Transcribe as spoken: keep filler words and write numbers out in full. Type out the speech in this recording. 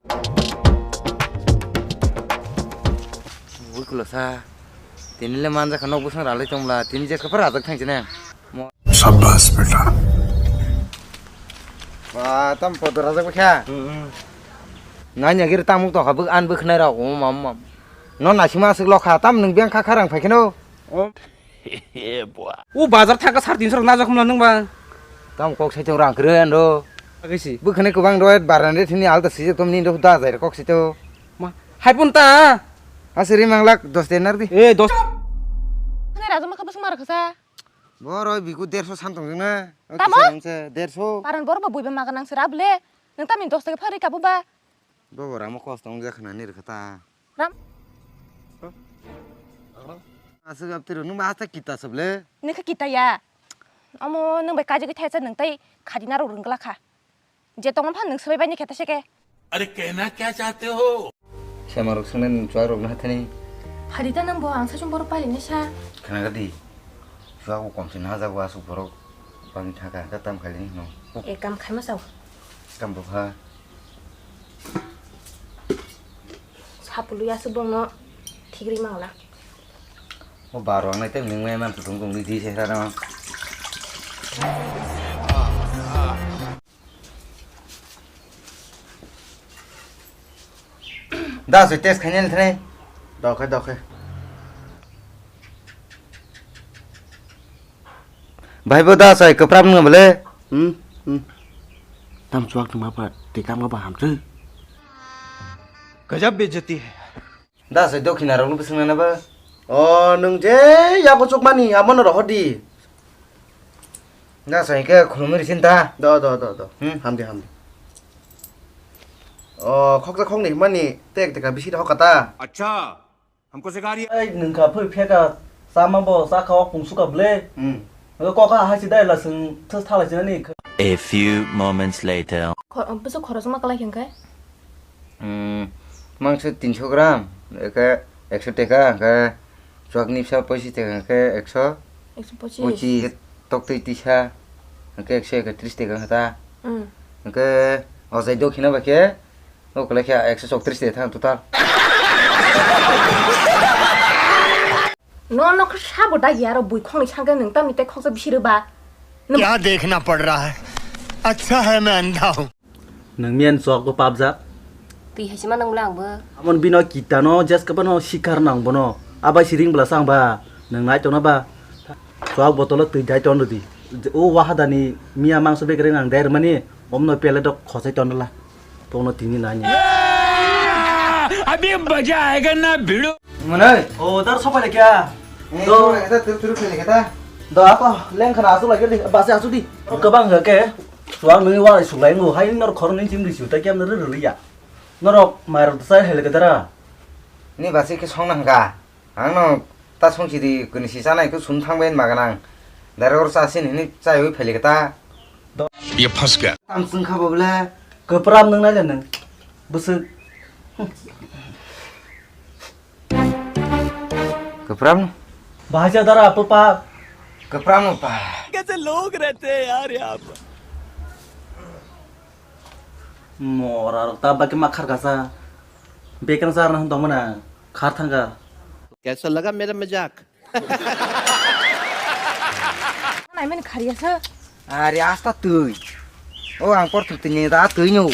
Bui kulo sa. Tini le manja kha nok bwswng ralai tongla. Tini jet kha phar rajak thang chine. Mo- Shabash beta. Ba, tam podo rajak bwkha. Nanya gir tamuk tongkha bwk an bwkhnai rok. Um, um, um. No nasima aswk lokha. Tam nwng biyang kha kharang phaikheno. O bazar thangkha sar tinso rok najak khumla nwng ba. Tam kok sai tong rang kre ando. Agisi. Bwkhani kwbang roi barani thini alta sijak tom ni ndo da jai kok sito. Ma, hai pun ta. Asiri manglak dos denar di. Eh, dos. Khani raja makha bwswng mar khasa. Bo roi biku derso san tong jengna. Tamo? Derso. Paran bor ba buiba maga nang sira bwle. Nwng tamni dos taka phari kabu ba. Bo bo ramo kos tong jak khna ni rwkha ta. Ram. Aswk abtiro nwng ba hasta kita sable. Nwng khe kita ya. Omo nwng bai kajagwi thaya cha nwng tei khadina rok rwngla kha. Je tongma phan nwng swbai bai ni khe ta se khe. अरे कहना क्या चाहते हो? Sema rok swngnai nwng chuak rok na thani. Phadi ta nwng bo ang sachung borok pailai ni sa. Khna gadi. Chuak bo kom se na jago aswk borok. Bang thaka ka tam khailai no. E kam khaima sao. Kam bo kha. Sapului aswk bongno thigri mangla. O baro ang nai tei nwng mai man tutung tungli di se hra no. Da se test khainani thani. Dokhe, dokhe. Bhai bo da sai kwpram nang bole. Hmm, hmm. Tam chuak tongma pa tikam ba hamtwi. गजब बेइज्जती है। Da sai dokhina rok bwswng nana ba. O nwng je yago chukmani amo no rohor di. Da sai ke khulumwi risin ta. Do, do, do, do. Hmm. Hamdi, hamdi. O khoksa khokni mani tek teka bisi rohor kata. अच्छा। हमको सिखा रही है। Ai nwng kha phoi pheka sama bo sa kha o kung suka ble. Hmm. Ko kha hai si dai la sung thas thala sinani. A few moments later. Khor-, bwswk khoroksa ma kwlai khe hwnkhe? Hmm, mangso tinso gram, eke ekso teka, hwnkhe chwak ni bwsa poichi teka, hwnkhe ekso Ekso pochis. Pochis, tok twi tisa, hwnkhe ekso ekatris teka hwnkhe ta. Hmm. Hwnkhe o jai dokhina bai khe, o kwlai khe ekso chowtris teka thang total. No, no, khe sabo da ya ro bui khongni sangkhe nwng tamni tei khoksa bisi rwba. Nwng क्या देखना पड़ रहा है? अच्छा है मैं अंधा हूँ। Nwng miyan chok bo papjak. Twi hai se ma nang bwla ang bo. Amon bino kita no jes kapa no sikar nang bono. Abai si ring bwla sang ba. Nwng nai tongna ba. Chok botolo twi dai ton di. O wahada ni miya mangso bekre nang der mani. Omno pele dok khosai ton la. Tongno tini nani. अभी मजा आएगा ना भिड़ो। Mwnai. O dar sopai le kya? Eh, do. Sopai le kya? Turu turu le kya? Do ako leng khana asu lagi di. Basi asu di. Kebang ga ke. Suang nui wa su lai ngu hai nor khor ni chim di su ta kyam nor ri ya. Norok mairok sai hele ke dara. Ni basi ke song nang ka. Ang no ta song si di kuni si sanai ko sum thang ben maganang. Dara or sa sin hini chai oi phele ke ta. ये फंस गया। Tam sung kha bo bole. Kwpram nwng nai le nwng. Bwswk. Kwpram. Bahai ja dara papa. Kwpram pa. कैसे लोग रहते हैं यार यहाँ पर। Mora rok ta baki ma khar kasa. Bekang sar na tong mana. Khar thangka. कैसा लगा मेरा मजाक? Naimani khariya sa. Are asta twi. O ang por twi ni da twi nyo.